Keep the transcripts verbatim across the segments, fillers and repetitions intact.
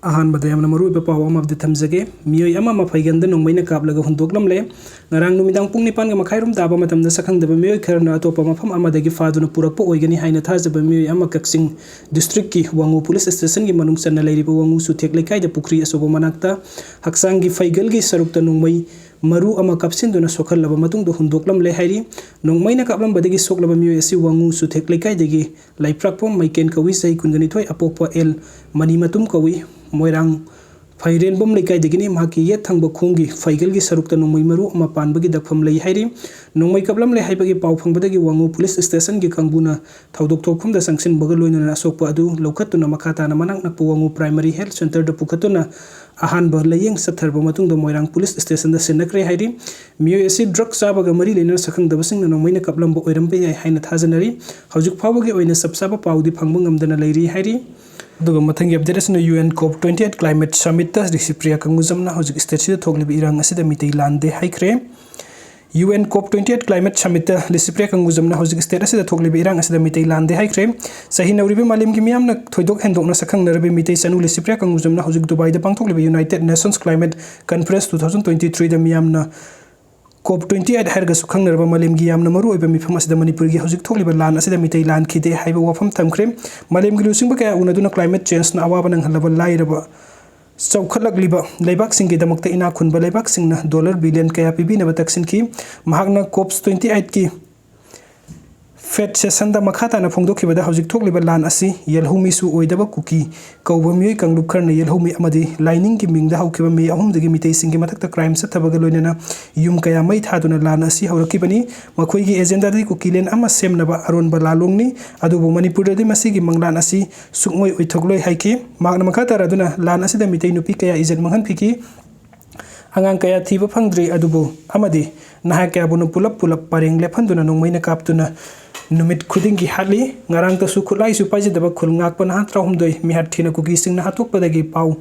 ꯑꯍꯥꯟꯕꯗ ꯌꯥꯝꯅ ꯃꯔꯨꯑꯣꯏꯕ ꯄꯥꯎ ꯑꯃꯗꯤ ꯊꯝꯖꯒꯦ꯫ ꯃꯤꯑꯣꯏ ꯑꯃ ꯃꯐꯩꯒꯟꯗ ꯅꯣꯡꯃꯩꯅ ꯀꯥꯞꯂꯒ ꯍꯨꯟꯗꯣꯛꯂꯝꯂꯦ꯫ ꯉꯔꯥꯡ ꯅꯨꯃꯤꯗꯥꯡ ꯄꯨꯡ ꯅꯤꯄꯥꯟꯒ ꯃꯈꯥꯏ ꯔꯣꯝ ꯇꯥꯕ ꯃꯇꯝꯗ ꯁꯛꯈꯪꯗꯕ ꯃꯤꯑꯣꯏ ꯈꯔꯅ ꯑꯇꯣꯞꯄ ꯃꯐꯝ ꯑꯃꯗꯒꯤ ꯐꯥꯗꯨꯅ ꯄꯨꯔꯛꯄ ꯑꯣꯏꯒꯅꯤ ꯍꯥꯏꯅ ꯊꯥꯖꯕ ꯃꯤꯑꯣꯏ ꯑꯃ ꯀꯛꯆꯤꯡ ꯗꯤꯁꯇ꯭ꯔꯤꯛꯀꯤ ꯋꯥꯉꯨ ꯄꯨꯂꯤꯁ ꯁ꯭ꯇꯦꯁꯟꯒꯤ ꯃꯅꯨꯡ ꯆꯟꯅ ꯂꯩꯔꯤꯕ ꯋꯥꯉꯨ ꯆꯨꯊꯦꯛ ꯂꯩꯀꯥꯏꯗ ꯄꯨꯈ꯭ꯔꯤ ꯑꯆꯧꯕ ꯃꯅꯥꯛꯇ ꯍꯛꯆꯥꯡꯒꯤ ꯐꯩꯒꯜꯒꯤ ꯁꯔꯨꯛꯇ ꯅꯣꯡꯃꯩ ꯃꯔꯨ ꯑꯃ ꯀꯥꯞꯁꯤꯟꯗꯨꯅ ꯁꯣꯛꯍꯜꯂꯕ ꯃꯇꯨꯡꯗ ꯍꯨꯟꯗꯣꯛꯂꯝꯂꯦ ꯍꯥꯏꯔꯤ꯫ ꯅꯣꯡꯃꯩꯅ ꯀꯥꯞꯂꯝꯕꯗꯒꯤ ꯁꯣꯛꯂꯕ ꯃꯤꯑꯣꯏ ꯑꯁꯤ ꯋꯥꯉꯨ ꯆꯨꯊꯦꯛ ꯂꯩꯀꯥꯏꯗꯒꯤ ꯂꯩꯄ꯭ꯔꯥꯛꯄꯝ ꯃꯩꯀꯦꯟ ꯀꯧꯏ, ꯆꯍꯤ ꯀꯨꯟꯒ ꯅꯤꯊꯣꯏ, ꯑꯄꯣꯛꯄ ꯑꯦꯜ ꯃꯅꯤꯃꯇꯨꯝ ꯀꯧꯏ, ꯃꯣꯏꯔꯥꯡ ꯐꯩꯔꯦꯟꯕꯝ ꯂꯩꯀꯥꯏꯗꯒꯤꯅꯤ꯫ ꯃꯍꯥꯛꯀꯤ ꯌꯦꯠ ꯊꯪꯕ ꯈꯣꯡꯒꯤ ꯐꯩꯒꯜꯒꯤ ꯁꯔꯨꯛꯇ ꯅꯣꯡꯃꯩ ꯃꯔꯨ ꯑꯃ ꯄꯥꯟꯕꯒꯤ ꯗꯛꯐꯝ ꯂꯩ ꯍꯥꯏꯔꯤ꯫ ꯅꯣꯡꯃꯩ ꯀꯥꯞꯂꯝꯂꯦ ꯍꯥꯏꯕꯒꯤ ꯄꯥꯎ ꯐꯪꯕꯗꯒꯤ ꯋꯥꯉꯨ ꯄꯨꯂꯤꯁ ꯁ꯭ꯇꯦꯁꯟꯒꯤ ꯀꯥꯡꯕꯨꯅ ꯊꯧꯗꯣꯛ ꯊꯣꯛꯐꯝꯗ ꯆꯪꯁꯤꯟꯕꯒ ꯂꯣꯏꯅꯅ ꯑꯁꯣꯛꯄ ꯑꯗꯨ ꯂꯧꯈꯠꯇꯨꯅ ꯃꯈꯥ ꯇꯥꯅ ꯃꯅꯥꯛ ꯅꯛꯄ ꯋꯥꯉꯨ ꯄ꯭ꯔꯥꯏꯃꯔꯤ ꯍꯦꯜꯊ ꯁꯦꯟꯇꯔꯗ ꯄꯨꯈꯠꯇꯨꯅ ꯑꯍꯥꯟꯕ ꯂꯥꯌꯦꯡ ꯆꯠꯊꯔꯕ ꯃꯇꯨꯡꯗ ꯃꯣꯏꯔꯥꯡ ꯄꯨꯂꯤꯁ ꯁ꯭ꯇꯦꯁꯟꯗ ꯁꯤꯟꯅꯈ꯭ꯔꯦ ꯍꯥꯏꯔꯤ꯫ ꯃꯤꯑꯣꯏ ꯑꯁꯤ ꯗ꯭ꯔꯒ ꯆꯥꯕꯒ ꯃꯔꯤ ꯂꯩꯅꯅ ꯁꯛꯈꯪꯗꯕꯁꯤꯡꯅ ꯅꯣꯡꯃꯩꯅ ꯀꯥꯞꯂꯝꯕ ꯑꯣꯏꯔꯝꯕ ꯌꯥꯏ ꯍꯥꯏꯅ ꯊꯥꯖꯅꯔꯤ꯫ ꯍꯧꯖꯤꯛ ꯐꯥꯎꯕꯒꯤ ꯑꯣꯏꯅ ꯆꯞ ꯆꯥꯕ ꯄꯥꯎꯗꯤ ꯐꯪꯕ ꯉꯝꯗꯅ ꯂꯩꯔꯤ ꯍꯥꯏꯔꯤ꯫ ꯑꯗꯨꯒ ꯃꯊꯪꯒꯤ ꯑꯞꯗꯦꯠ ꯑꯁꯤꯅ U N COP twenty eight climate ꯁꯃꯤꯠꯇ ꯂꯤꯁꯤꯄ꯭ꯔꯤꯌꯥ ꯀꯪꯒꯨꯖꯝꯅ ꯍꯧꯖꯤꯛ ꯁ꯭ꯇꯦꯠꯁꯤꯗ ꯊꯣꯛꯂꯤꯕ ꯏꯔꯥꯡ ꯑꯁꯤꯗ ꯃꯤꯇꯩ ꯂꯥꯟꯗꯦ ꯍꯥꯏꯈ꯭ꯔꯦ꯫ U N COP twenty eight climate ꯁꯃꯤꯠꯇ ꯂꯤꯁꯤꯄ꯭ꯔꯤꯌꯥ ꯀꯪꯒꯨꯖꯝꯅ ꯍꯧꯖꯤꯛ ꯁ꯭ꯇꯦꯠ ꯑꯁꯤꯗ ꯊꯣꯛꯂꯤꯕ ꯏꯔꯥꯡ ꯑꯁꯤꯗ ꯃꯤꯇꯩ ꯂꯥꯟꯗꯦ ꯍꯥꯏꯈ꯭ꯔꯦ꯫ ꯆꯍꯤ ꯅꯧꯔꯤꯕ ꯃꯥꯂꯦꯝꯒꯤ ꯃꯤꯌꯥꯝꯅ ꯊꯣꯏꯗꯣꯛ ꯍꯦꯟꯗꯣꯛꯅ ꯁꯛꯈꯪꯅꯔꯕꯤ ꯃꯤꯇꯩ ꯆꯅꯨ ꯂꯤꯁꯤꯄ꯭ꯔꯤꯌꯥ ꯀꯪꯒꯨꯖꯝꯅ ꯍꯧꯖꯤꯛ ꯗꯨꯕꯥꯏꯗ ꯄꯥꯡꯊꯣꯛꯂꯤꯕ united nations climate conference two thousand twenty ꯊ꯭ꯔꯤꯗ ꯃꯤꯌꯥꯝꯅ ꯀꯣꯞ ꯇ꯭ꯋꯦꯟꯇꯤ ꯑꯩꯠ ꯍꯥꯏꯔꯒꯁꯨ ꯈꯪꯅꯔꯕ ꯃꯥꯂꯦꯝꯒꯤ ꯌꯥꯝꯅ ꯃꯔꯨꯑꯣꯏꯕ ꯃꯤꯐꯝ ꯑꯁꯤꯗ ꯃꯅꯤꯄꯨꯔꯒꯤ ꯍꯧꯖꯤꯛ ꯊꯣꯛꯂꯤꯕ ꯂꯥꯟ ꯑꯁꯤꯗ ꯃꯤꯇꯩ ꯂꯥꯟꯈꯤꯗꯦ ꯍꯥꯏꯕ ꯋꯥꯐꯝ ꯊꯝꯈ꯭ꯔꯦ꯫ ꯃꯥꯂꯦꯝꯒꯤ ꯂꯨꯆꯤꯡꯕ ꯀꯌꯥ ꯎꯅꯗꯨꯅ ꯀ꯭ꯂꯥꯏꯃꯦꯠ ꯆꯦꯟꯖꯅ ꯑꯋꯥꯕ ꯅꯪꯍꯜꯂꯕ ꯂꯥꯏꯔꯕ ꯆꯥꯎꯈꯠꯂꯛꯂꯤꯕ ꯂꯩꯕꯥꯛꯁꯤꯡꯒꯤꯗꯃꯛꯇ ꯏꯅꯥꯛ ꯈꯨꯟꯕ ꯂꯩꯕꯥꯛꯁꯤꯡꯅ ꯗꯣꯂꯔ ꯕꯤꯂꯤꯌꯟ ꯀꯌꯥ ꯄꯤꯕꯤꯅꯕ ꯇꯛꯁꯤꯟꯈꯤ꯫ ꯃꯍꯥꯛꯅ ꯀꯣꯞ ꯇ꯭ꯋꯦꯟꯇꯤ ꯑꯩꯠꯀꯤ ꯐꯦꯠ ꯁꯦꯁꯟꯗ ꯃꯈꯥ ꯇꯥꯅ ꯐꯣꯡꯗꯣꯛꯈꯤꯕꯗ ꯍꯧꯖꯤꯛ ꯊꯣꯛꯂꯤꯕ ꯂꯥꯟ ꯑꯁꯤ ꯌꯦꯜꯍꯧꯃꯤꯁꯨ ꯑꯣꯏꯗꯕ ꯀꯨꯀꯤ ꯀꯧꯕ ꯃꯤꯑꯣꯏ ꯀꯥꯡꯂꯨꯞ ꯈꯔꯅ ꯌꯦꯜꯍꯧꯃꯤ ꯑꯃꯗꯤ ꯂꯥꯏꯅꯤꯡꯒꯤ ꯃꯤꯡꯗ ꯍꯧꯈꯤꯕ ꯃꯤ ꯑꯍꯨꯝꯗꯒꯤ ꯃꯤꯇꯩꯁꯤꯡꯒꯤ ꯃꯊꯛꯇ ꯀ꯭ꯔꯥꯏꯝ ꯆꯠꯊꯕꯒ ꯂꯣꯏꯅꯅ ꯌꯨꯝ ꯀꯌꯥ ꯃꯩ ꯊꯥꯗꯨꯅ ꯂꯥꯟ ꯑꯁꯤ ꯍꯧꯔꯛꯈꯤꯕꯅꯤ꯫ ꯃꯈꯣꯏꯒꯤ ꯑꯦꯖꯦꯟꯗꯥꯗꯤ ꯀꯨꯀꯤꯂꯦꯟ ꯑꯃ ꯁꯦꯝꯅꯕ ꯑꯔꯣꯟꯕ ꯂꯥꯂꯣꯡꯅꯤ꯫ ꯑꯗꯨꯕꯨ ꯃꯅꯤꯄꯨꯔꯗꯗꯤ ꯃꯁꯤꯒꯤ ꯃꯪꯂꯥꯟ ꯑꯁꯤ ꯁꯨꯡꯑꯣꯏ ꯑꯣꯏꯊꯣꯛꯂꯣꯏ ꯍꯥꯏꯈꯤ꯫ ꯃꯍꯥꯛꯅ ꯃꯈꯥ ꯇꯥꯔꯗꯨꯅ ꯂꯥꯟ ꯑꯁꯤꯗ ꯃꯤꯇꯩ ꯅꯨꯄꯤ ꯀꯌꯥ ꯏꯖꯠ ꯃꯥꯡꯍꯟꯈꯤꯈꯤ꯫ ꯑꯉꯥꯡ ꯀꯌꯥ ꯊꯤꯕ ꯐꯪꯗ꯭ꯔꯤ, ꯑꯗꯨꯕꯨ ꯑꯃꯗꯤ ꯅꯍꯥ ꯀꯌꯥꯕꯨꯅ ꯄꯨꯂꯞ ꯄꯨꯂꯞ ꯄꯔꯦꯡ ꯂꯦꯞꯍꯟꯗꯨꯅ ꯅꯣꯡꯃꯩꯅ ꯀꯥꯞꯇꯨꯅ ꯅꯨꯃꯤꯠ ꯈꯨꯗꯤꯡꯒꯤ ꯍꯥꯠꯂꯤ꯫ ꯉꯔꯥꯡꯇꯁꯨ ꯈꯨꯠꯂꯥꯏꯁꯨ ꯄꯥꯏꯖꯗꯕ ꯈꯨꯜ ꯉꯥꯛꯄ ꯅꯍꯥ ꯇꯔꯥꯍꯨꯝꯗꯣꯏ ꯃꯤꯍꯥꯠ ꯊꯤꯅ ꯀꯨꯀꯤꯁꯤꯡꯅ ꯍꯥꯠꯇꯣꯛꯄꯗꯒꯤ ꯄꯥꯎ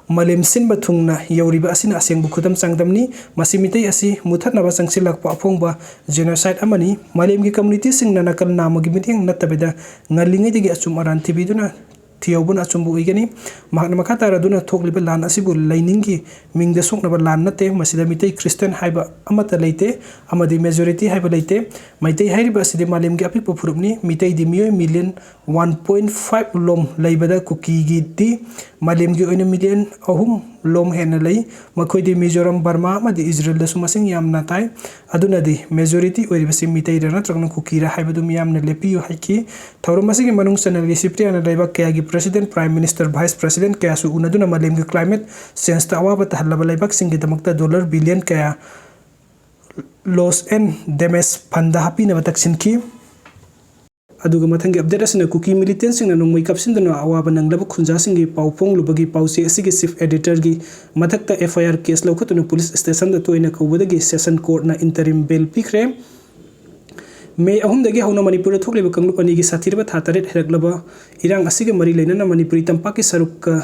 ꯃꯥꯂꯦꯝ ꯁꯤꯟꯕ ꯊꯨꯡꯅ ꯌꯧꯔꯤꯕ ꯑꯁꯤꯅ ꯑꯁꯦꯡꯕ ꯈꯨꯗꯝ ꯆꯥꯡꯗꯝꯅꯤ꯫ ꯃꯁꯤ ꯃꯤꯇꯩ ꯑꯁꯤ ꯃꯨꯊꯠꯅꯕ ꯆꯪꯁꯤꯜꯂꯛꯄ ꯑꯐꯣꯡꯕ genocide ꯑꯃꯅꯤ꯫ ꯃꯥꯂꯦꯝꯒꯤ ꯀꯝꯃꯨꯅꯤꯇꯤꯁꯤꯡꯅ ꯅꯥꯀꯜ ꯅꯥꯝꯃꯒꯤ ꯃꯤꯠꯌꯦꯡ ꯅꯠꯇꯕꯤꯗ ꯉꯜꯂꯤꯉꯩꯗꯒꯤ ꯑꯆꯨꯝ ꯑꯔꯥꯟ ꯊꯤꯕꯤꯗꯨꯅ ꯊꯤꯍꯧꯕꯅ ꯑꯆꯨꯝꯕ ꯑꯣꯏꯒꯅꯤ꯫ ꯃꯍꯥꯛꯅ ꯃꯈꯥ ꯇꯥꯔꯗꯨꯅ ꯊꯣꯛꯂꯤꯕ ꯂꯥꯟ ꯑꯁꯤꯕꯨ ꯂꯥꯏꯅꯤꯡꯒꯤ ꯃꯤꯡꯗ ꯁꯣꯛꯅꯕ ꯂꯥꯟ ꯅꯠꯇꯦ, ꯃꯁꯤꯗ ꯃꯤꯇꯩ ꯈ꯭ꯔꯤꯁꯇꯤꯌꯥꯟ ꯍꯥꯏꯕ ꯑꯃꯠꯇ ꯂꯩꯇꯦ ꯑꯃꯗꯤ ꯃꯦꯖꯣꯔꯤꯇꯤ ꯍꯥꯏꯕ ꯂꯩꯇꯦ꯫ ꯃꯩꯇꯩ ꯍꯥꯏꯔꯤꯕ ꯑꯁꯤꯗꯤ ꯃꯥꯂꯦꯝꯒꯤ ꯑꯄꯤꯛꯄ ꯐꯨꯔꯨꯞꯅꯤ꯫ ꯃꯤꯇꯩꯗꯤ ꯃꯤꯑꯣꯏ ꯃꯤꯂꯤꯌꯟ ꯋꯥꯟ ꯄꯣꯏꯟ ꯐꯥꯏꯚ ꯂꯣꯝ ꯂꯩꯕꯗ ꯀꯨꯀꯤꯒꯤꯗꯤ ꯃꯥꯂꯦꯝꯒꯤ ꯑꯣꯏꯅ ꯃꯤꯂꯤꯌꯟ ꯑꯍꯨꯝ ꯂꯣꯝ ꯍꯦꯟꯅ ꯂꯩ꯫ ꯃꯈꯣꯏꯗꯤ ꯃꯤꯖꯣꯔꯥꯝ, ꯕꯔꯃꯥ ꯑꯃꯗꯤ ꯏꯖꯔꯦꯜꯗꯁꯨ ꯃꯁꯤꯡ ꯌꯥꯝꯅ ꯇꯥꯏ꯫ ꯑꯗꯨꯅꯗꯤ ꯃꯦꯖꯣꯔꯤꯇꯤ ꯑꯣꯏꯔꯤꯕꯁꯤ ꯃꯤꯇꯩꯔ ꯅꯠꯇ꯭ꯔꯒꯅ ꯀꯨꯀꯤꯔ ꯍꯥꯏꯕꯗꯨ ꯃꯤꯌꯥꯝꯅ ꯂꯦꯞꯄꯤꯌꯨ ꯍꯥꯏꯈꯤ꯫ ꯊꯧꯔꯝ ꯑꯁꯤꯒꯤ ꯃꯅꯨꯡ ꯆꯟꯅ ꯔꯤꯁꯤꯄ꯭ꯔꯤꯌꯥꯅ ꯂꯩꯕꯥꯛ ꯀꯌꯥꯒꯤ president, prime minister, vice president ꯀꯌꯥꯁꯨ ꯎꯅꯗꯨꯅ ꯃꯥꯂꯦꯝꯒꯤ ꯀ꯭ꯂꯥꯏꯃꯦꯠ ꯆꯦꯟꯖꯇ ꯑꯋꯥꯕ ꯇꯥꯍꯜꯂꯕ ꯂꯩꯕꯥꯛꯁꯤꯡꯒꯤꯗꯃꯛꯇ ꯗꯣꯂꯔ ꯕꯤꯂꯤꯌꯟ ꯀꯌꯥ ꯂꯣꯁ ꯑꯦꯟ ꯗꯦꯃꯦꯖ ꯐꯟꯗ ꯍꯥꯞꯄꯤꯅꯕ ꯇꯛꯁꯤꯟꯈꯤ꯫ ꯑꯗꯨꯒ ꯃꯊꯪꯒꯤ ꯑꯞꯗꯦꯠ ꯑꯁꯤꯅ ꯀꯨꯀꯤ ꯃꯤꯂꯤꯇꯦꯟꯁꯤꯡꯅ ꯅꯣꯡꯃꯩ ꯀꯥꯞꯁꯤꯟꯗꯨꯅ ꯑꯋꯥꯕ ꯅꯪꯂꯕ ꯈꯨꯟꯖꯥꯁꯤꯡꯒꯤ ꯄꯥꯎ ꯐꯣꯡꯂꯨꯕꯒꯤ ꯄꯥꯎꯆꯦ ꯑꯁꯤꯒꯤ ꯆꯤꯐ ꯑꯦꯗꯤꯇꯔꯒꯤ ꯃꯊꯛꯇ ꯑꯦꯐ ꯑꯥꯏ ꯑꯥꯔ ꯀꯦꯁ ꯂꯧꯈꯠꯇꯨꯅ ꯄꯨꯂꯤꯁ ꯁ꯭ꯇꯦꯁꯟꯗ ꯇꯣꯏꯅ ꯀꯧꯕꯗꯒꯤ ꯁꯦꯁꯟ ꯀꯣꯔꯠꯅ ꯏꯟꯇꯔꯤꯝ ꯕꯦꯜ ꯄꯤꯈ꯭ꯔꯦ꯫ ꯃꯦ ꯑꯍꯨꯝꯗꯒꯤ ꯍꯧꯅ ꯃꯅꯤꯄꯨꯔꯗ ꯊꯣꯛꯂꯤꯕ ꯀꯥꯡꯂꯨꯞ ꯑꯅꯤꯒꯤ ꯁꯥꯊꯤꯔꯕ ꯊꯥ ꯇꯔꯦꯠ ꯍꯦꯜꯂꯛꯂꯕ ꯏꯔꯥꯡ ꯑꯁꯤꯒ ꯃꯔꯤ ꯂꯩꯅꯅ ꯃꯅꯤꯄꯨꯔꯤ ꯇꯝꯄꯥꯛꯀꯤ ꯁꯔꯨꯛꯀ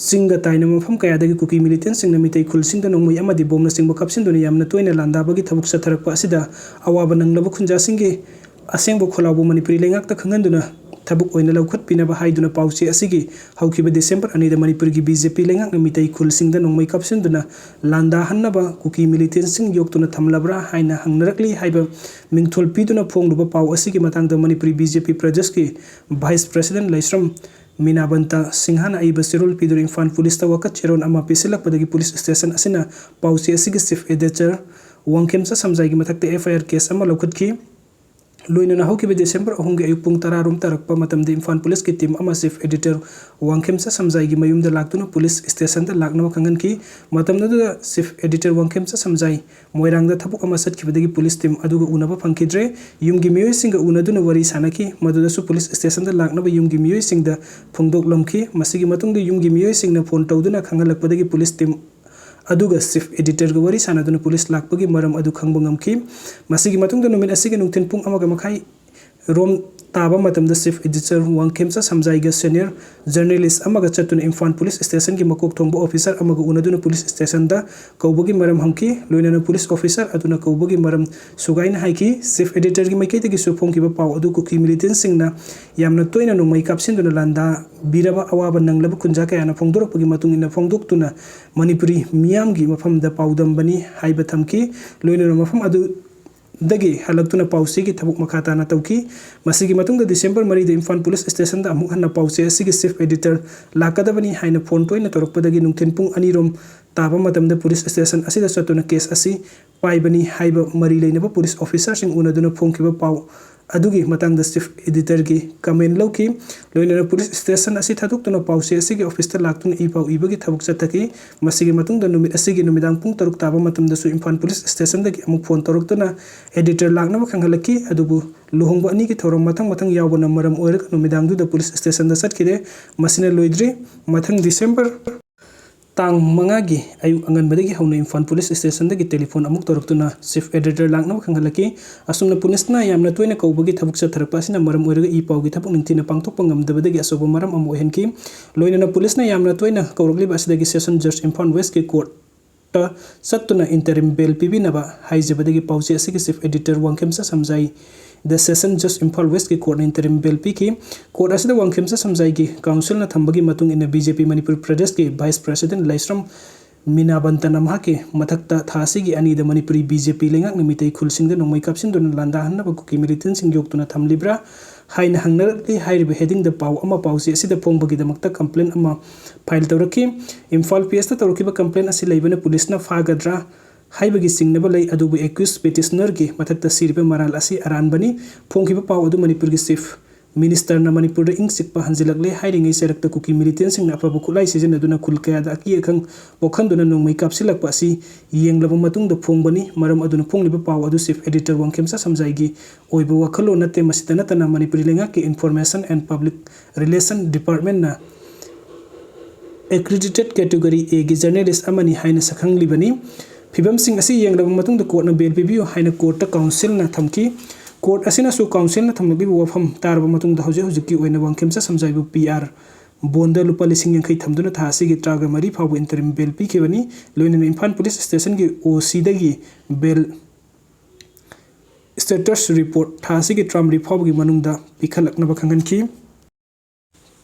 ꯆꯤꯡꯒ ꯇꯥꯏꯅꯕ ꯃꯐꯝ ꯀꯌꯥꯗꯒꯤ ꯀꯨꯀꯤ ꯃꯤꯂꯤꯇꯦꯟꯁꯤꯡꯅ ꯃꯤꯇꯩ ꯈꯨꯜꯁꯤꯡꯗ ꯅꯣꯡꯃꯩ ꯑꯃꯗꯤ ꯕꯣꯝꯅꯆꯤꯡꯕ ꯀꯥꯞꯁꯤꯟꯗꯨꯅ ꯌꯥꯝꯅ ꯇꯣꯏꯅ ꯂꯥꯟꯗꯥꯕꯒꯤ ꯊꯕꯛ ꯆꯠꯊꯔꯛꯄ ꯑꯁꯤꯗ ꯑꯋꯥꯕ ꯅꯪꯂꯕ ꯈꯨꯟꯖꯥꯁꯤꯡꯒꯤ ꯑꯁꯦꯡꯕ ꯈꯣꯜꯂꯥꯎꯕ ꯃꯅꯤꯄꯨꯔꯤ ꯂꯩꯉꯥꯛꯇ ꯈꯪꯍꯟꯗꯨꯅ ꯊꯕꯛ ꯑꯣꯏꯅ ꯂꯧꯈꯠꯄꯤꯅꯕ ꯍꯥꯏꯗꯨꯅ ꯄꯥꯎꯆꯦ ꯑꯁꯤꯒꯤ ꯍꯧꯈꯤꯕ ꯗꯤꯁꯦꯝꯕꯔ ꯑꯅꯤꯗ ꯃꯅꯤꯄꯨꯔꯒꯤ ꯕꯤ ꯖꯦ ꯄꯤ ꯂꯩꯉꯥꯛꯅ ꯃꯤꯇꯩ ꯈꯨꯜꯁꯤꯡꯗ ꯅꯣꯡꯃꯩ ꯀꯥꯞꯁꯤꯟꯗꯨꯅ ꯂꯥꯟꯗꯥꯍꯟꯅꯕ ꯀꯨꯀꯤ ꯃꯤꯂꯤꯇꯦꯟꯁꯤꯡ ꯌꯣꯛꯇꯨꯅ ꯊꯝꯂꯕ꯭ꯔꯥ ꯍꯥꯏꯅ ꯍꯪꯅꯔꯛꯂꯤ ꯍꯥꯏꯕ ꯃꯤꯡꯊꯣꯜ ꯄꯤꯗꯨꯅ ꯐꯣꯡꯂꯨꯕ ꯄꯥꯎ ꯑꯁꯤꯒꯤ ꯃꯇꯥꯡꯗ ꯃꯅꯤꯄꯨꯔꯤ ꯕꯤ ꯖꯦ ꯄꯤ ꯄ꯭ꯔꯗꯦꯁꯀꯤ ꯚꯥꯏꯁ ꯄ꯭ꯔꯁꯤꯗꯦꯟ ꯂꯩꯁ꯭ꯔꯝ ꯃꯤꯅꯥꯕꯟꯇ ꯁꯤꯡꯍꯅ ꯑꯏꯕ ꯆꯦꯔꯣꯜ ꯄꯤꯗꯨꯅ ꯏꯝꯐꯥꯜ ꯄꯨꯂꯤꯁꯇ ꯋꯥꯀꯠ ꯆꯦꯔꯣꯜ ꯑꯃ ꯄꯤꯁꯤꯜꯂꯛꯄꯗꯒꯤ ꯄꯨꯂꯤꯁ ꯁ꯭ꯇꯦꯁꯟ ꯑꯁꯤꯅ ꯄꯥꯎꯆꯦ ꯑꯁꯤꯒꯤ ꯆꯤꯐ ꯑꯦꯗꯤꯇꯔ ꯋꯥꯡꯈꯦꯝꯆꯥ ꯁꯝꯖꯥꯏꯒꯤ ꯃꯊꯛꯇ ꯑꯦꯐ ꯑꯥꯏ ꯑꯥꯔ ꯀꯦꯁ ꯑꯃ ꯂꯧꯈꯠꯈꯤ꯫ ꯂꯣꯏꯅꯅ ꯍꯧꯈꯤꯕ ꯗꯤꯁꯦꯝꯕꯔ ꯑꯍꯨꯝꯒꯤ ꯑꯌꯨꯛ ꯄꯨꯡ ꯇꯔꯥ ꯔꯣꯝ ꯇꯥꯔꯛꯄ ꯃꯇꯝꯗ ꯏꯝꯐꯥꯜ ꯄꯨꯂꯤꯁꯀꯤ ꯇꯤꯝ ꯑꯃ ꯆꯤꯐ ꯑꯦꯗꯤꯇꯔ ꯋꯥꯡꯈꯦꯝꯆꯥ ꯁꯝꯖꯥꯏꯒꯤ ꯃꯌꯨꯝꯗ ꯂꯥꯛꯇꯨꯅ ꯄꯨꯂꯤꯁ ꯁ꯭ꯇꯦꯁꯟꯗ ꯂꯥꯛꯅꯕ ꯈꯪꯍꯟꯈꯤ꯫ ꯃꯇꯝ ꯑꯗꯨꯗ ꯆꯤꯐ ꯑꯦꯗꯤꯇꯔ ꯋꯥꯡꯈꯦꯝꯆꯥ ꯁꯝꯖꯥꯏ ꯃꯣꯏꯔꯥꯡꯗ ꯊꯕꯛ ꯑꯃ ꯆꯠꯈꯤꯕꯗꯒꯤ ꯄꯨꯂꯤꯁ ꯇꯤꯝ ꯑꯗꯨꯒ ꯎꯅꯕ ꯐꯪꯈꯤꯗ꯭ꯔꯦ꯫ ꯌꯨꯝꯒꯤ ꯃꯤꯑꯣꯏꯁꯤꯡꯒ ꯎꯅꯗꯨꯅ ꯋꯥꯔꯤ ꯁꯥꯅꯈꯤ꯫ ꯃꯗꯨꯗꯁꯨ ꯄꯨꯂꯤꯁ ꯁ꯭ꯇꯦꯁꯟꯗ ꯂꯥꯛꯅꯕ ꯌꯨꯝꯒꯤ ꯃꯤꯑꯣꯏꯁꯤꯡꯗ ꯐꯣꯡꯗꯣꯛꯂꯝꯈꯤ꯫ ꯃꯁꯤꯒꯤ ꯃꯇꯨꯡꯗ ꯌꯨꯝꯒꯤ ꯃꯤꯑꯣꯏꯁꯤꯡꯅ ꯐꯣꯟ ꯇꯧꯗꯨꯅ ꯈꯪꯍꯜꯂꯛꯄꯗꯒꯤ ꯄꯨꯂꯤꯁ ꯇꯤꯝ ꯑꯗꯨꯒ ꯆꯤꯐ ꯑꯦꯗꯤꯇꯔꯒ ꯋꯥꯔꯤ ꯁꯥꯅꯗꯨꯅ ꯄꯨꯂꯤꯁ ꯂꯥꯛꯄꯒꯤ ꯃꯔꯝ ꯑꯗꯨ ꯈꯪꯕ ꯉꯝꯈꯤ꯫ ꯃꯁꯤꯒꯤ ꯃꯇꯨꯡꯗ ꯅꯨꯃꯤꯠ ꯑꯁꯤꯒꯤ ꯅꯨꯡꯊꯤꯜ ꯄꯨꯡ ꯑꯃꯒ ꯃꯈꯥꯏ ꯔꯣꯝ ꯇꯥꯕ ꯃꯇꯝꯗ Chief Editor Wangkhemcha ꯁꯝꯖꯥꯏꯒ senior journalist ꯑꯃꯒ ꯆꯠꯇꯨꯅ ꯏꯝꯐꯥꯜ ꯄꯨꯂꯤꯁ ꯁ꯭ꯇꯦꯁꯟꯒꯤ ꯃꯀꯣꯛ ꯊꯣꯡꯕ ꯑꯣꯐꯤꯁꯥꯔ ꯑꯃꯒ ꯎꯅꯗꯨꯅ ꯄꯨꯂꯤꯁ ꯁ꯭ꯇꯦꯁꯟꯗ ꯀꯧꯕꯒꯤ ꯃꯔꯝ ꯍꯪꯈꯤ꯫ ꯂꯣꯏꯅꯅ ꯄꯨꯂꯤꯁ ꯑꯣꯐꯤꯁꯥꯔ ꯑꯗꯨꯅ ꯀꯧꯕꯒꯤ ꯃꯔꯝ ꯁꯨꯒꯥꯏꯅ ꯍꯥꯏꯈꯤ꯫ Chief Editorꯒꯤ ꯃꯥꯏꯀꯩꯗꯒꯤꯁꯨ ꯐꯣꯡꯈꯤꯕ ꯄꯥꯎ ꯑꯗꯨ ꯀꯨꯀꯤ ꯃꯤꯂꯤꯇꯦꯟꯁꯤꯡꯅ ꯌꯥꯝꯅ ꯇꯣꯏꯅ ꯅꯣꯡꯃꯩ ꯀꯥꯞꯁꯤꯟꯗꯨꯅ ꯂꯥꯟꯗꯥꯕꯤꯔꯕ ꯑꯋꯥꯕ ꯅꯪꯂꯕ ꯈꯨꯟꯖꯥ ꯀꯌꯥꯅ ꯐꯣꯡꯗꯣꯔꯛꯄꯒꯤ ꯃꯇꯨꯡ ꯏꯟꯅ ꯐꯣꯡꯗꯣꯛꯇꯨꯅ ꯃꯅꯤꯄꯨꯔꯤ ꯃꯤꯌꯥꯝꯒꯤ ꯃꯐꯝꯗ ꯄꯥꯎꯗꯝꯕꯅꯤ ꯍꯥꯏꯕ ꯊꯝꯈꯤ꯫ ꯂꯣꯏꯅꯅ ꯃꯐꯝ ꯑꯗꯨ ꯗꯒꯤ ꯍꯜꯂꯛꯇꯨꯅ ꯄꯥꯎ ꯆꯦꯒꯤ ꯊꯕꯛ ꯃꯈꯥ ꯇꯥꯅ ꯇꯧꯈꯤ꯫ ꯃꯁꯤꯒꯤ ꯃꯇꯨꯡꯗ ꯗꯤꯁꯦꯝꯕꯔ ꯃꯔꯤꯗ ꯏꯝꯐꯥꯜ ꯄꯨꯂꯤꯁ ꯁ꯭ꯇꯦꯁꯟꯗ ꯑꯃꯨꯛ ꯍꯟꯅ ꯄꯥꯎ ꯆꯦ ꯑꯁꯤꯒꯤ Chief Editor ꯂꯥꯛꯀꯗꯕꯅꯤ ꯍꯥꯏꯅ ꯐꯣꯟ ꯇꯣꯏꯅ ꯇꯧꯔꯛꯄꯗꯒꯤ ꯅꯨꯡꯊꯤꯜ ꯄꯨꯡ ꯑꯅꯤꯔꯣꯝ ꯇꯥꯕ ꯃꯇꯝꯗ ꯄꯨꯂꯤꯁ ꯁ꯭ꯇꯦꯁꯟ ꯑꯁꯤꯗ ꯆꯠꯇꯨꯅ ꯀꯦꯁ ꯑꯁꯤ ꯄꯥꯏꯕꯅꯤ ꯍꯥꯏꯕ ꯃꯔꯤ ꯂꯩꯅꯕ ꯄꯨꯂꯤꯁ ꯑꯣꯐꯤꯁꯥꯔꯁꯤꯡ ꯎꯅꯗꯨꯅ ꯐꯣꯡꯈꯤꯕ ꯄꯥꯎ ꯑꯗꯨꯒꯤ ꯃꯇꯥꯡꯗ Chief Editorꯒꯤ comment ꯂꯧꯈꯤ꯫ ꯂꯣꯏꯅꯅ ꯄꯨꯂꯤꯁ ꯁ꯭ꯇꯦꯁꯟ ꯑꯁꯤ ꯊꯥꯗꯣꯛꯇꯨꯅ ꯄꯥꯎ ꯆꯦ ꯑꯁꯤꯒꯤ ꯑꯣꯐꯤꯁꯇ ꯂꯥꯛꯇꯨꯅ ꯏ ꯄꯥꯎ ꯏꯕꯒꯤ ꯊꯕꯛ ꯆꯠꯊꯈꯤ꯫ ꯃꯁꯤꯒꯤ ꯃꯇꯨꯡꯗ ꯅꯨꯃꯤꯠ ꯑꯁꯤꯒꯤ ꯅꯨꯃꯤꯗꯥꯡ ꯄꯨꯡ ꯇꯔꯨꯛ ꯇꯥꯕ ꯃꯇꯝꯗꯁꯨ ꯏꯝꯐꯥꯜ ꯄꯨꯂꯤꯁ ꯁ꯭ꯇꯦꯁꯟꯗꯒꯤ ꯑꯃꯨꯛ ꯐꯣꯟ ꯇꯧꯔꯛꯇꯨꯅ Editor ꯂꯥꯛꯅꯕ ꯈꯪꯍꯜꯂꯛꯈꯤ꯫ ꯑꯗꯨꯕꯨ ꯂꯨꯍꯣꯡꯕ ꯑꯅꯤꯒꯤ ꯊꯧꯔꯝ ꯃꯊꯪ ꯃꯊꯪ ꯌꯥꯎꯕꯅ ꯃꯔꯝ ꯑꯣꯏꯔꯒ ꯅꯨꯃꯤꯗꯥꯡꯗꯨꯗ ꯄꯨꯂꯤꯁ ꯁ꯭ꯇꯦꯁꯟꯗ ꯆꯠꯈꯤꯗꯦ꯫ ꯃꯁꯤꯅ ꯂꯣꯏꯗ꯭ꯔꯤ꯫ ꯃꯊꯪ ꯗꯤꯁꯦꯝꯕꯔ ꯇꯥꯡ ꯃꯉꯥꯒꯤ ꯑꯌꯨꯛ ꯑꯉꯟꯕꯗꯒꯤ ꯍꯧꯅ ꯏꯝꯐꯥꯜ ꯄꯨꯂꯤꯁ ꯁ꯭ꯇꯦꯁꯟꯗꯒꯤ ꯇꯦꯂꯤꯐꯣꯟ ꯑꯃꯨꯛ ꯇꯧꯔꯛꯇꯨꯅ Chief Editor ꯂꯥꯛꯅꯕ ꯈꯪꯍꯜꯂꯛꯈꯤ꯫ ꯑꯁꯨꯝꯅ ꯄꯨꯂꯤꯁꯅ ꯌꯥꯝꯅ ꯇꯣꯏꯅ ꯀꯧꯕꯒꯤ ꯊꯕꯛ ꯆꯠꯊꯔꯛꯄ ꯑꯁꯤꯅ ꯃꯔꯝ ꯑꯣꯏꯔꯒ ꯏ ꯄꯥꯎꯒꯤ ꯊꯕꯛ ꯅꯤꯡꯊꯤꯅ ꯄꯥꯡꯊꯣꯛꯄ ꯉꯝꯗꯕꯗꯒꯤ ꯑꯆꯧꯕ ꯃꯔꯝ ꯑꯃ ꯑꯣꯏꯍꯟꯈꯤ꯫ ꯂꯣꯏꯅꯅ ꯄꯨꯂꯤꯁꯅ ꯌꯥꯝꯅ ꯇꯣꯏꯅ ꯀꯧꯔꯛꯂꯤꯕ ꯑꯁꯤꯗꯒꯤ Session Judge ꯏꯝꯐꯥꯜ Westꯀꯤ courtꯇ ꯆꯠꯇꯨꯅ interim bail ꯄꯤꯕꯤꯅꯕ ꯍꯥꯏꯖꯕꯗꯒꯤ ꯄꯥꯎꯆꯦ ꯑꯁꯤꯒꯤ Chief Editor Wangkhemcha ꯁꯝꯖꯥꯏ The Session Judge Imphal Westꯀꯤ courtꯅ interim bail ꯄꯤꯈꯤ꯫ Court ꯑꯁꯤꯗ ꯋꯥꯡꯈꯦꯝꯆꯥ ꯁꯝꯖꯥꯏꯒꯤ counselꯅ ꯊꯝꯕꯒꯤ ꯃꯇꯨꯡ ꯏꯟꯅ BJP ꯃꯅꯤꯄꯨꯔ ꯄ꯭ꯔꯗꯦꯁꯀꯤ Vice President ꯂꯥꯏꯁ꯭ꯔꯝ ꯃꯤꯅꯥꯕꯟꯇꯅ ꯃꯍꯥꯛꯀꯤ ꯃꯊꯛꯇ ꯊꯥ ꯑꯁꯤꯒꯤ ꯑꯅꯤꯗ ꯃꯅꯤꯄꯨꯔꯤ BJP ꯂꯩꯉꯥꯛꯅ ꯃꯤꯇꯩ ꯈꯨꯜꯁꯤꯡꯗ ꯅꯣꯡꯃꯩ ꯀꯥꯞꯁꯤꯟꯗꯨꯅ ꯂꯥꯟꯗꯥꯍꯟꯅꯕ ꯀꯨꯀꯤ militantꯁꯤꯡ ꯌꯣꯛꯇꯨꯅ ꯊꯝꯂꯤꯕ꯭ꯔꯥ ꯍꯥꯏꯅ ꯍꯪꯅꯔꯛꯂꯤ ꯍꯥꯏꯔꯤꯕ headingꯗ ꯄꯥꯎ ꯑꯃ ꯄꯥꯎꯆꯦ ꯑꯁꯤꯗ ꯐꯣꯡꯕꯒꯤꯗꯃꯛꯇ complaint ꯑꯃ file ꯇꯧꯔꯛꯈꯤ꯫ ꯏꯝꯐꯥꯜ PSꯇ ꯇꯧꯔꯛꯈꯤꯕ complaint ꯑꯁꯤ ꯂꯩꯕꯅ ꯄꯨꯂꯤꯁꯅ ꯐꯥꯒꯗ꯭ꯔꯥ ꯍꯥꯏꯕꯒꯤ ꯆꯤꯡꯅꯕ ꯂꯩ, ꯑꯗꯨꯕꯨ accused petitionerꯒꯤ ꯃꯊꯛꯇ ꯁꯤꯔꯤꯕ ꯃꯔꯥꯜ ꯑꯁꯤ ꯑꯔꯥꯟꯕꯅꯤ꯫ ꯐꯣꯡꯈꯤꯕ ꯄꯥꯎ ꯑꯗꯨ ꯃꯅꯤꯄꯨꯔꯒꯤ Chief Ministerꯅ ꯃꯅꯤꯄꯨꯔꯗ ꯏꯪ ꯆꯤꯛꯄ ꯍꯟꯖꯤꯜꯂꯛꯂꯦ ꯍꯥꯏꯔꯤꯉꯩ ꯆꯔꯛꯇ ꯀꯨꯀꯤ militantꯁꯤꯡꯅ ꯑꯐꯕ ꯈꯨꯠꯂꯥꯏ ꯁꯤꯖꯤꯟꯅꯗꯨꯅ ꯈꯨꯜ ꯀꯌꯥꯗ ꯑꯀꯤ ꯑꯈꯪ ꯄꯣꯛꯍꯟꯗꯨꯅ ꯅꯣꯡꯃꯩ ꯀꯥꯞꯁꯤꯜꯂꯛꯄ ꯑꯁꯤ ꯌꯦꯡꯂꯕ ꯃꯇꯨꯡꯗ ꯐꯣꯡꯕꯅꯤ꯫ ꯃꯔꯝ ꯑꯗꯨꯅ ꯐꯣꯡꯂꯤꯕ ꯄꯥꯎ ꯑꯗꯨ Chief Editor ꯋꯥꯡꯈꯦꯝꯆꯥ ꯁꯝꯖꯥꯏꯒꯤ ꯑꯣꯏꯕ ꯋꯥꯈꯜꯂꯣꯟ ꯅꯠꯇꯦ꯫ ꯃꯁꯤꯇ ꯅꯠꯇꯅ ꯃꯅꯤꯄꯨꯔꯤ ꯂꯩꯉꯥꯛꯀꯤ Information and Public Relation Departmentꯅ accredited category Aꯒꯤ journalist ꯑꯃꯅꯤ ꯍꯥꯏꯅ ꯁꯛꯈꯪꯂꯤꯕꯅꯤ꯫ ꯐꯤꯕꯝꯁꯤꯡ ꯑꯁꯤ ꯌꯦꯡꯂꯕ ꯃꯇꯨꯡꯗ courtꯅ bail ꯄꯤꯕꯤꯌꯨ ꯍꯥꯏꯅ courtꯇ counselꯅ ꯊꯝꯈꯤ꯫ ꯀꯣꯔꯠ ꯑꯁꯤꯅꯁꯨ ꯀꯥꯎꯟꯁꯤꯜꯅ ꯊꯝꯂꯛꯂꯤꯕ ꯋꯥꯐꯝ ꯇꯥꯔꯕ ꯃꯇꯨꯡꯗ ꯍꯧꯖꯤꯛ ꯍꯧꯖꯤꯛꯀꯤ ꯑꯣꯏꯅ ꯋꯥꯡꯈꯦꯝꯆꯥ ꯁꯝꯖꯥꯏꯕꯨ ꯄꯤ ꯑꯥꯔ ꯕꯣꯟꯗ ꯂꯨꯄꯥ ꯂꯤꯁꯤꯡ ꯌꯥꯡꯈꯩ ꯊꯝꯗꯨꯅ ꯊꯥ ꯑꯁꯤꯒꯤ ꯇꯔꯥꯒ ꯃꯔꯤ ꯐꯥꯎꯕ ꯏꯟꯇꯔꯤꯝ ꯕꯦꯜ ꯄꯤꯈꯤꯕꯅꯤ꯫ ꯂꯣꯏꯅꯅ ꯏꯝꯐꯥꯜ ꯄꯨꯂꯤꯁ ꯁ꯭ꯇꯦꯁꯟꯒꯤ ꯑꯣ ꯁꯤꯗꯒꯤ ꯕꯦꯜ ꯁ꯭ꯇꯦꯇꯁ ꯔꯤꯄꯣꯔꯠ ꯊꯥ ꯑꯁꯤꯒꯤ ꯇꯔꯥꯃꯔꯤ ꯐꯥꯎꯕꯒꯤ ꯃꯅꯨꯡꯗ ꯄꯤꯈꯠꯂꯛꯅꯕ ꯈꯪꯍꯟꯈꯤ꯫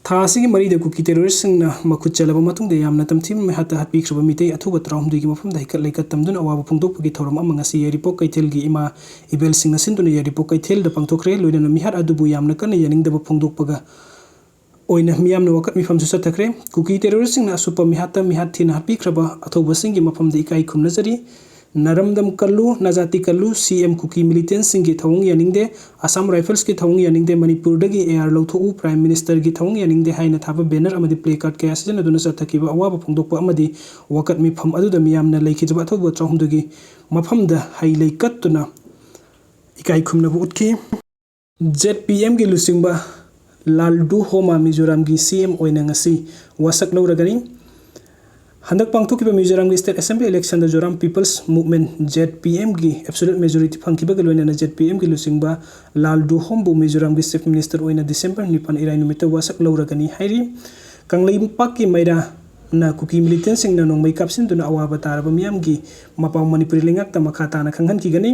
ꯊꯥ ꯑꯁꯤꯒꯤ ꯃꯔꯤꯗ ꯀꯨꯀꯤ ꯇꯦꯔꯣꯔꯤꯁꯁꯤꯡꯅ ꯃꯈꯨꯠ ꯆꯜꯂꯕ ꯃꯇꯨꯡꯗ ꯌꯥꯝꯅ ꯇꯝꯊꯤꯕ ꯃꯤꯍꯥꯠꯇ ꯍꯥꯠꯄꯤꯈ꯭ꯔꯕ ꯃꯤꯇꯩ ꯑꯊꯧꯕ ꯇꯔꯥꯍꯨꯝꯗꯣꯏꯒꯤ ꯃꯐꯝꯗ ꯍꯩꯀꯠ ꯂꯩꯀꯠ ꯇꯝꯗꯨꯅ ꯑꯋꯥꯕ ꯐꯣꯡꯗꯣꯛꯄꯒꯤ ꯊꯧꯔꯝ ꯑꯃ ꯉꯁꯤ ꯌꯥꯏꯔꯤꯄꯣꯛ ꯀꯩꯊꯦꯜꯒꯤ ꯏꯃꯥ ꯏꯕꯦꯜꯁꯤꯡꯅ ꯁꯤꯟꯗꯨꯅ ꯌꯥꯏꯔꯤꯄꯣꯛ ꯀꯩꯊꯦꯜꯗ ꯄꯥꯡꯊꯣꯛꯈ꯭ꯔꯦ꯫ ꯂꯣꯏꯅꯅ ꯃꯤꯍꯥꯠ ꯑꯗꯨꯕꯨ ꯌꯥꯝꯅ ꯀꯟꯅ ꯌꯥꯅꯤꯡꯗꯕ ꯐꯣꯡꯗꯣꯛꯄꯒ ꯑꯣꯏꯅ ꯃꯤꯌꯥꯝꯅ ꯋꯥꯀꯠ ꯃꯤꯐꯝꯁꯨ ꯆꯠꯊꯈ꯭ꯔꯦ꯫ ꯀꯨꯀꯤ ꯇꯦꯔꯣꯔꯤꯁꯁꯤꯡꯅ ꯑꯁꯨꯞꯄ ꯃꯤꯍꯥꯠꯇ ꯃꯤꯍꯥꯠ ꯊꯤꯅ ꯍꯥꯠꯄꯤꯈ꯭ꯔꯕ ꯑꯊꯧꯕꯁꯤꯡꯒꯤ ꯃꯐꯝꯗ ꯏꯀꯥꯏ ꯈꯨꯝꯅꯖꯔꯤ꯫ ꯅꯔꯝꯗꯝ ꯀꯜꯂꯨ, ꯅꯖꯥꯇꯤ ꯀꯜꯂꯨ, ꯁꯤ ꯑꯦꯝ ꯀꯨꯀꯤ ꯃꯤꯂꯤꯇꯦꯟꯁꯤꯡꯒꯤ ꯊꯧꯑꯣꯡ ꯌꯥꯅꯤꯡꯗꯦ, ꯑꯁꯥꯝ ꯔꯥꯏꯐꯜꯁꯀꯤ ꯊꯧꯑꯣꯡ ꯌꯥꯅꯤꯡꯗꯦ, ꯃꯅꯤꯄꯨꯔꯗꯒꯤ ꯑꯦ ꯑꯥꯔ ꯂꯧꯊꯣꯛꯎ, ꯄ꯭ꯔꯥꯏꯝ ꯃꯤꯅꯤꯁꯇꯔꯒꯤ ꯊꯧꯑꯣꯡ ꯌꯥꯅꯤꯡꯗꯦ ꯍꯥꯏꯅ ꯊꯥꯕ ꯕꯦꯅꯔ ꯑꯃꯗꯤ ꯄ꯭ꯂꯦ ꯀꯥꯔꯗ ꯀꯌꯥ ꯁꯤꯖꯤꯟꯅꯗꯨꯅ ꯆꯠꯊꯈꯤꯕ ꯑꯋꯥꯕ ꯐꯣꯡꯗꯣꯛꯄ ꯑꯃꯗꯤ ꯋꯥꯀꯠ ꯃꯤꯐꯝ ꯑꯗꯨꯗ ꯃꯤꯌꯥꯝꯅ ꯂꯩꯈꯤꯗ꯭ꯔꯕ ꯑꯊꯧꯕ ꯇꯔꯥꯍꯨꯝꯗꯣꯏꯒꯤ ꯃꯐꯝꯗ ꯍꯩ ꯂꯩ ꯀꯠꯇꯨꯅ ꯏꯀꯥꯏ ꯈꯨꯝꯅꯕ ꯎꯠꯈꯤ꯫ ꯖꯦꯠ ꯄꯤ ꯑꯦꯝꯒꯤ ꯂꯨꯆꯤꯡꯕ ꯂꯥꯜꯗꯨ ꯍꯣꯃꯥ ꯃꯤꯖꯣꯔꯥꯝꯒꯤ ꯁꯤ ꯑꯦꯝ ꯑꯣꯏꯅ ꯉꯁꯤ ꯋꯥꯁꯛ ꯂꯧꯔꯒꯅꯤ꯫ ꯍꯟꯗꯛ ꯄꯥꯡꯊꯣꯛꯈꯤꯕ ꯃꯤꯖꯣꯔꯥꯝꯒꯤ ꯁ꯭ꯇꯦꯠ ꯑꯦꯁꯦꯝꯕ꯭ꯂꯤ ꯏꯂꯦꯛꯁꯟꯗ Zoram people's movement, Z P ꯑꯦꯝꯒꯤ ꯑꯦꯕꯁꯣꯂꯨꯠ ꯃꯦꯖꯣꯔꯤꯇꯤ ꯐꯪꯈꯤꯕꯒ ꯂꯣꯏꯅꯅ ꯖꯦꯠ ꯄꯤ ꯑꯦꯝꯒꯤ ꯂꯨꯆꯤꯡꯕ ꯂꯥꯜꯗꯨ ꯍꯣꯝꯕꯨ ꯃꯤꯖꯣꯔꯥꯝꯒꯤ ꯆꯤꯐ ꯃꯤꯅꯤꯁꯇꯔ ꯑꯣꯏꯅ ꯗꯤꯁꯦꯝꯕꯔ ꯅꯤꯄꯥꯟ, ꯏꯔꯥꯏ ꯅꯨꯃꯤꯠꯇ ꯋꯥꯁꯛ ꯂꯧꯔꯒꯅꯤ ꯍꯥꯏꯔꯤ꯫ ꯀꯪꯂꯩꯄꯥꯛꯀꯤ ꯃꯩꯔꯥꯅ ꯀꯨꯀꯤ ꯃꯤꯂꯤꯇꯦꯟꯁꯤꯡꯅ ꯅꯣꯡꯃꯩ ꯀꯥꯞꯁꯤꯟꯗꯨꯅ ꯑꯋꯥꯕ ꯇꯥꯔꯕ ꯃꯤꯌꯥꯝꯒꯤ ꯃꯄꯥꯎ ꯃꯅꯤꯄꯨꯔꯤ ꯂꯩꯉꯥꯛꯇ ꯃꯈꯥ ꯇꯥꯅ ꯈꯪꯍꯟꯈꯤꯒꯅꯤ꯫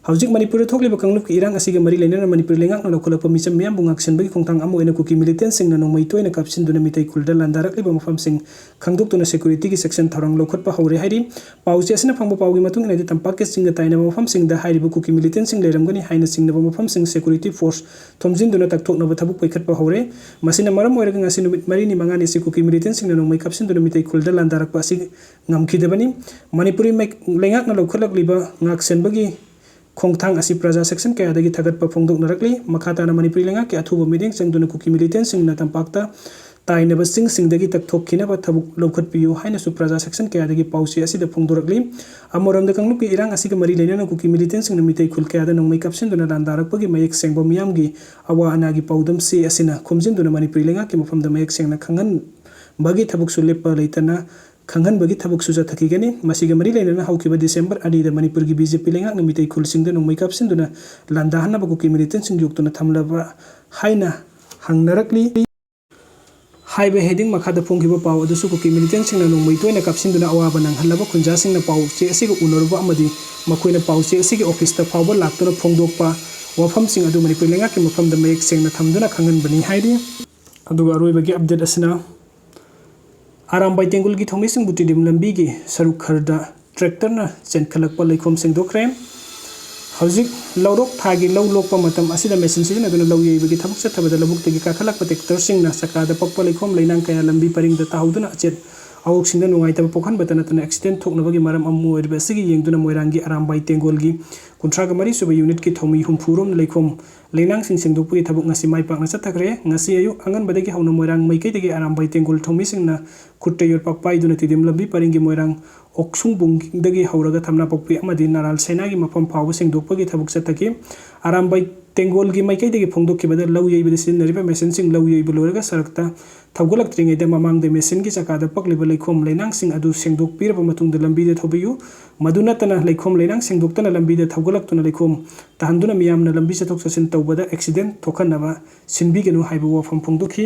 ꯍꯧꯖꯤꯛ ꯃꯅꯤꯄꯨꯔꯗ ꯊꯣꯛꯂꯤꯕ ꯀꯥꯡꯂꯨꯞꯀꯤ ꯏꯔꯥꯡ ꯑꯁꯤꯒ ꯃꯔꯤ ꯂꯩꯅꯅ ꯃꯅꯤꯄꯨꯔ ꯂꯩꯉꯥꯛꯅ ꯂꯧꯈꯠꯂꯛꯄ ꯃꯤꯆꯝ ꯃꯤꯌꯥꯝꯕꯨ ꯉꯥꯛꯁꯦꯟꯕꯒꯤ ꯈꯣꯡꯊꯥꯡ ꯑꯃ ꯑꯣꯏꯅ ꯀꯨꯀꯤ ꯃꯤꯂꯤꯇꯦꯟꯁꯤꯡꯅ ꯅꯣꯡꯃꯩ ꯇꯣꯏꯅ ꯀꯥꯞꯁꯤꯟꯗꯨꯅ ꯃꯤꯇꯩ ꯈꯨꯜꯗ ꯂꯥꯟꯗꯥꯔꯛꯂꯤꯕ ꯃꯐꯝꯁꯤꯡ ꯈꯪꯗꯣꯛꯇꯨꯅ ꯁꯦꯀ꯭ꯌꯨꯔꯤꯇꯤꯒꯤ ꯁꯦꯛꯁꯟ ꯊꯧꯔꯥꯡ ꯂꯧꯈꯠꯄ ꯍꯧꯔꯦ ꯍꯥꯏꯔꯤ꯫ ꯄꯥꯎꯆꯦ ꯑꯁꯤꯅ ꯐꯪꯕ ꯄꯥꯎꯒꯤ ꯃꯇꯨꯡ ꯏꯟꯅꯗꯤ, ꯇꯝꯄꯥꯛꯀꯤ ꯆꯤꯡꯒ ꯇꯥꯏꯅꯕ ꯃꯐꯝꯁꯤꯡꯗ ꯍꯥꯏꯔꯤꯕ ꯀꯨꯀꯤ ꯃꯤꯂꯤꯇꯦꯟꯁꯤꯡ ꯂꯩꯔꯝꯒꯅꯤ ꯍꯥꯏꯅ ꯆꯤꯡꯅꯕ ꯃꯐꯝꯁꯤꯡ ꯁꯦꯀ꯭ꯌꯨꯔꯤꯇꯤ ꯐꯣꯔꯁ ꯊꯣꯝꯖꯤꯟꯗꯨꯅ ꯇꯛꯊꯣꯛꯅꯕ ꯊꯕꯛ ꯄꯥꯏꯈꯠꯄ ꯍꯧꯔꯦ꯫ ꯃꯁꯤꯅ ꯃꯔꯝ ꯑꯣꯏꯔꯒ ꯉꯁꯤ ꯅꯨꯃꯤꯠ ꯃꯔꯤꯅꯤ ꯃꯉꯥꯅꯤ ꯑꯁꯤ ꯀꯨꯀꯤ ꯃꯤꯂꯤꯇꯦꯟꯁꯤꯡꯅ ꯅꯣꯡꯃꯩ ꯀꯥꯞꯁꯤꯟꯗꯨꯅ ꯃꯤꯇꯩ ꯈꯨꯜꯗ ꯂꯥꯟꯗꯥꯔꯛꯄ ꯑꯁꯤ ꯉꯝꯈꯤꯗꯕꯅꯤ꯫ ꯃꯅꯤꯄꯨꯔꯤ ꯃꯩ-, ꯂꯩꯉꯥꯛꯅ ꯂꯧꯈꯠꯂꯛꯂꯤꯕ ꯉꯥꯛꯁꯦꯟꯕꯒꯤ ꯈꯣꯡꯊꯥꯡ ꯑꯁꯤ ꯄ꯭ꯔꯖꯥ ꯁꯦꯛꯁꯟ ꯀꯌꯥꯗꯒꯤ ꯊꯥꯒꯠꯄ ꯐꯣꯡꯗꯣꯛꯅꯔꯛꯂꯤ꯫ ꯃꯈꯥ ꯇꯥꯅ ꯃꯅꯤꯄꯨꯔꯤ ꯂꯩꯉꯥꯛꯀꯤ ꯑꯊꯨꯕ ꯃꯤꯠꯌꯦꯡ ꯆꯪꯗꯨꯅ ꯀꯨꯀꯤ ꯃꯤꯂꯤꯇꯦꯟꯁꯤꯡꯅ ꯇꯝꯄꯥꯛꯇ ꯇꯥꯏꯅꯕ ꯆꯤꯡꯁꯤꯡꯗꯒꯤ ꯇꯛꯊꯣꯛꯈꯤꯅꯕ ꯊꯕꯛ ꯂꯧꯈꯠꯄꯤꯌꯨ ꯍꯥꯏꯅꯁꯨ ꯄ꯭ꯔꯖꯥ ꯁꯦꯛꯁꯟ ꯀꯌꯥꯗꯒꯤ ꯄꯥꯎꯆꯦ ꯑꯁꯤꯗ ꯐꯣꯡꯗꯣꯔꯛꯂꯤ꯫ ꯑꯃꯔꯣꯝꯗ, ꯀꯥꯡꯂꯨꯞꯀꯤ ꯏꯔꯥꯡ ꯑꯁꯤꯒ ꯃꯔꯤ ꯂꯩꯅꯅ ꯀꯨꯀꯤ ꯃꯤꯂꯤꯇꯦꯟꯁꯤꯡꯅ ꯃꯤꯇꯩ ꯈꯨꯜ ꯀꯌꯥꯗ ꯅꯣꯡꯃꯩ ꯀꯥꯞꯁꯤꯟꯗꯨꯅ ꯂꯥꯟꯗꯥꯔꯛꯄꯒꯤ ꯃꯌꯦꯛ ꯁꯦꯡꯕ ꯃꯤꯌꯥꯝꯒꯤ ꯑꯋꯥ ꯑꯅꯥꯒꯤ ꯄꯥꯎꯗꯝ ꯆꯦ ꯑꯁꯤꯅ ꯈꯣꯝꯖꯤꯟꯗꯨꯅ ꯃꯅꯤꯄꯨꯔꯤ ꯂꯩꯉꯥꯛꯀꯤ ꯃꯐꯝꯗ ꯃꯌꯦꯛ ꯁꯦꯡꯅ ꯈꯪꯍꯟꯕꯒꯤ ꯊꯕꯛꯁꯨ ꯂꯦꯞꯄ ꯂꯩꯇꯅ ꯈꯪꯍꯟꯕꯒꯤ ꯊꯕꯛꯁꯨ ꯆꯠꯊꯈꯤꯒꯅꯤ꯫ ꯃꯁꯤꯒ ꯃꯔꯤ ꯂꯩꯅꯅ ꯍꯧꯈꯤꯕ ꯗꯤꯁꯦꯝꯕꯔ ꯑꯅꯤꯗ ꯃꯅꯤꯄꯨꯔꯒꯤ ꯕꯤ ꯖꯦ ꯄꯤ ꯂꯩꯉꯥꯛꯅ ꯃꯤꯇꯩ ꯈꯨꯜꯁꯤꯡꯗ ꯅꯣꯡꯃꯩ ꯀꯥꯞꯁꯤꯟꯗꯨꯅ ꯂꯥꯟꯗꯥꯍꯟꯅꯕ ꯀꯨꯀꯤ ꯃꯤꯂꯤꯇꯦꯟꯁꯤꯡ ꯌꯣꯛꯇꯨꯅ ꯊꯝꯂꯕ꯭ꯔꯥ ꯍꯥꯏꯅ ꯍꯪꯅꯔꯛꯂꯤ꯫ ꯍꯥꯏꯕ ꯍꯦꯗꯤꯡ ꯃꯈꯥꯗ ꯐꯣꯡꯈꯤꯕ ꯄꯥꯎ ꯑꯗꯨꯁꯨ ꯀꯨꯀꯤ ꯃꯤꯂꯤꯇꯦꯟꯁꯤꯡꯅ ꯅꯣꯡꯃꯩ ꯇꯣꯏꯅ ꯀꯥꯞꯁꯤꯟꯗꯨꯅ ꯑꯋꯥꯕ ꯅꯪꯍꯜꯂꯕ ꯈꯨꯟꯖꯥꯁꯤꯡꯅ ꯄꯥꯎ ꯆꯦ ꯑꯁꯤꯒ ꯎꯅꯔꯨꯕ ꯑꯃꯗꯤ ꯃꯈꯣꯏꯅ ꯄꯥꯎ ꯆꯦ ꯑꯁꯤꯒꯤ ꯑꯣꯐꯤꯁꯇ ꯐꯥꯎꯕ ꯂꯥꯛꯇꯨꯅ ꯐꯣꯡꯗꯣꯛꯄ ꯋꯥꯐꯝꯁꯤꯡ ꯑꯗꯨ ꯃꯅꯤꯄꯨꯔ ꯂꯩꯉꯥꯛꯀꯤ ꯃꯐꯝꯗ ꯃꯌꯦꯛ ꯁꯦꯡꯅ ꯊꯝꯗꯨꯅ ꯈꯪꯍꯟꯕꯅꯤ ꯍꯥꯏꯔꯤ꯫ ꯑꯗꯨꯒ ꯑꯔꯣꯏꯕꯒꯤ ꯑꯞꯗꯦꯠ ꯑꯁꯤꯅ ꯑꯔꯥꯝꯕꯥꯏ ꯇꯦꯡꯒꯣꯜꯒꯤ ꯊꯧꯃꯤꯁꯤꯡꯕꯨ ꯇꯤꯗꯤꯝ ꯂꯝꯕꯤꯒꯤ ꯁꯔꯨꯛ ꯈꯔꯗ ꯇ꯭ꯔꯦꯛꯇꯔꯅ ꯆꯦꯟꯈꯠꯂꯛꯄ ꯂꯩꯈꯣꯝ ꯁꯦꯡꯗꯣꯛꯈ꯭ꯔꯦ꯫ ꯍꯧꯖꯤꯛ ꯂꯧꯔꯣꯛ ꯊꯥꯒꯤ ꯂꯧ ꯂꯣꯛꯄ ꯃꯇꯝ ꯑꯁꯤꯗ ꯃꯦꯁꯤꯟ ꯁꯤꯖꯤꯟꯅꯗꯨꯅ ꯂꯧ ꯌꯩꯕꯒꯤ ꯊꯕꯛ ꯆꯠꯊꯕꯗ ꯂꯧꯕꯨꯛꯇꯒꯤ ꯀꯥꯈꯠꯂꯛꯄ ꯇ꯭ꯔꯦꯛꯇꯔꯁꯤꯡꯅ ꯆꯀꯥꯗ ꯄꯛꯄ ꯂꯩꯈꯣꯝ ꯂꯩꯅꯥꯡ ꯀꯌꯥ ꯂꯝꯕꯤ ꯄꯔꯤꯡꯗ ꯇꯥꯍꯧꯗꯨꯅ ꯑꯆꯦꯠ ꯑꯋꯣꯛꯁꯤꯡꯗ ꯅꯨꯡꯉꯥꯏꯇꯕ ꯄꯣꯛꯍꯟꯕꯇ ꯅꯠꯇꯅ ꯑꯦꯛꯁꯤꯗꯦꯟ ꯊꯣꯛꯅꯕꯒꯤ ꯃꯔꯝ ꯑꯃ ꯑꯣꯏꯔꯤꯕ ꯑꯁꯤꯒꯤ ꯌꯦꯡꯗꯨꯅ ꯃꯣꯏꯔꯥꯡꯒꯤ ꯑꯔꯥꯝꯕꯥꯏ ꯇꯦꯡꯒꯣꯜꯒꯤ ꯀꯨꯟꯊ꯭ꯔꯥꯒ ꯃꯔꯤ ꯁꯨꯕ ꯌꯨꯅꯤꯠꯀꯤ ꯊꯧꯃꯤ ꯍꯨꯝꯐꯨꯔꯣꯝꯅ ꯂꯩꯈꯣꯝ ꯂꯩꯅꯥꯡꯁꯤꯡ ꯁꯦꯡꯗꯣꯛꯄꯒꯤ ꯊꯕꯛ ꯉꯁꯤ ꯃꯥꯏ ꯄꯥꯛꯅ ꯆꯠꯊꯈ꯭ꯔꯦ꯫ ꯉꯁꯤ ꯑꯌꯨꯛ ꯑꯉꯟꯕꯗꯒꯤ ꯍꯧꯅ ꯃꯣꯏꯔꯥꯡ ꯃꯥꯏꯀꯩꯗꯒꯤ ꯑꯔꯥꯝꯕꯥꯏ ꯇꯦꯡꯒꯣꯜ ꯊꯧꯃꯤꯁꯤꯡꯅ ꯈꯨꯠꯇ ꯌꯣꯠꯄꯥꯛ ꯄꯥꯏꯗꯨꯅ ꯇꯤꯗꯤꯝ ꯂꯝꯕꯤ ꯄꯔꯤꯡꯒꯤ ꯃꯣꯏꯔꯥꯡ ꯑꯣꯛꯁꯨꯡꯕꯨꯡꯗꯒꯤ ꯍꯧꯔꯒ ꯊꯝꯅꯥꯄꯣꯛꯄꯤ ꯑꯃꯗꯤ ꯅꯔꯥꯜ ꯁꯩꯅꯥꯒꯤ ꯃꯐꯝ ꯐꯥꯎꯕ ꯁꯦꯡꯗꯣꯛꯄꯒꯤ ꯊꯕꯛ ꯆꯠꯊꯈꯤ꯫ ꯑꯔꯥꯝꯕꯥꯏ ꯇꯦꯡꯒꯣꯜꯒꯤ ꯃꯥꯏꯀꯩꯗꯒꯤ ꯐꯣꯡꯗꯣꯛꯈꯤꯕꯗ ꯂꯧ ꯌꯩꯕꯗ ꯁꯤꯖꯤꯟꯅꯔꯤꯕ ꯃꯦꯁꯤꯟꯁꯤꯡ ꯂꯧ ꯌꯩꯕ ꯂꯣꯏꯔꯒ ꯁꯔꯛꯇ ꯊꯧꯒꯠꯂꯛꯇ꯭ꯔꯤꯉꯩꯗ ꯃꯃꯥꯡꯗ ꯃꯦꯁꯤꯟꯒꯤ ꯆꯀꯥꯗ ꯄꯛꯂꯤꯕ ꯂꯩꯈꯣꯝ ꯂꯩꯅꯥꯡꯁꯤꯡ ꯑꯗꯨ ꯁꯦꯡꯗꯣꯛꯄꯤꯔꯕ ꯃꯇꯨꯡꯗ ꯂꯝꯕꯤꯗ ꯊꯧꯕꯤꯌꯨ꯫ ꯃꯗꯨ ꯅꯠꯇꯅ ꯂꯩꯈꯣꯝ ꯂꯩꯅꯥꯡ ꯁꯦꯡꯗꯣꯛꯇꯅ ꯂꯝꯕꯤꯗ ꯊꯧꯒꯠꯂꯛꯇꯨꯅ ꯂꯩꯈꯣꯝ ꯇꯥꯍꯟꯗꯨꯅ ꯃꯤꯌꯥꯝꯅ ꯂꯝꯕꯤ ꯆꯠꯊꯣꯛ ꯆꯠꯁꯤꯟ ꯇꯧꯕꯗ ꯑꯦꯛꯁꯤꯗꯦꯟ ꯊꯣꯛꯍꯟꯅꯕ ꯁꯤꯟꯕꯤꯒꯅꯨ ꯍꯥꯏꯕ ꯋꯥꯐꯝ ꯐꯣꯡꯗꯣꯛꯈꯤ꯫